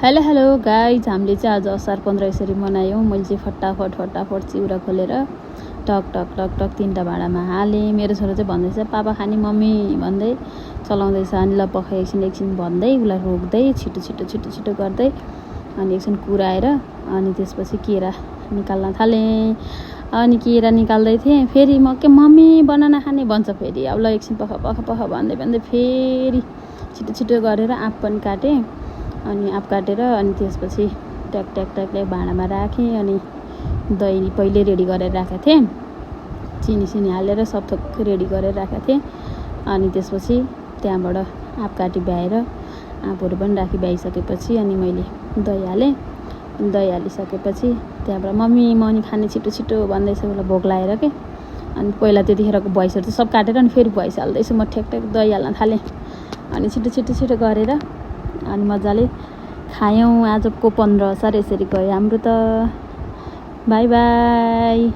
Hello hello guys, हामीले चाहिँ आज असार 15 यसरी मनायौँ। मैले चाहिँ फटाफट चिउरा खोलेर टक टक टक टक 3टा भाँडामा हालेँ। मेरो छोरो चाहिँ भन्दैछ पापा खाने मम्मी भन्दै चलाउँदैछ। अनि ल पख एकछिन भन्दै उसलाई रोक्दै छिटो गर्दै अनि एकछिन कुराएर अनि त्यसपछि केरा निकाल्न थालेँ। अनि केरा निकाल्दै थिएँ, फेरि म के मम्मी बनाना खाने भन्छ। फेरि अब ल एकछिन पख भन्दै फेरि छिटो गरेर आँप पनि काटेँ। अनि आँप काटेर अनि त्यसपछि ट्याक भाँडामा राखेँ। अनि दही पहिले रेडी गरेर राखेको थिएँ, चिनी हालेर सब थोक रेडी गरेर राखेको थिएँ। अनि त्यसपछि त्यहाँबाट आँप काटी भ्याएर आँपहरू पनि राखी भ्याइसकेपछि अनि मैले दही हालेँ। दही हालिसकेपछि त्यहाँबाट मम्मी मनी खाने छिटो भन्दैछ, उसलाई भोक लागेर के। अनि पहिला त्यतिखेरको भोइसहरू चाहिँ सब काटेर अनि फेरि भोइस हाल्दैछु। म ठ्याक दही हाल्न थालेँ। अनि छिटो गरेर अनि मजाले खायौँ। आजको 15 असार यसरी गयो हाम्रो त। बाई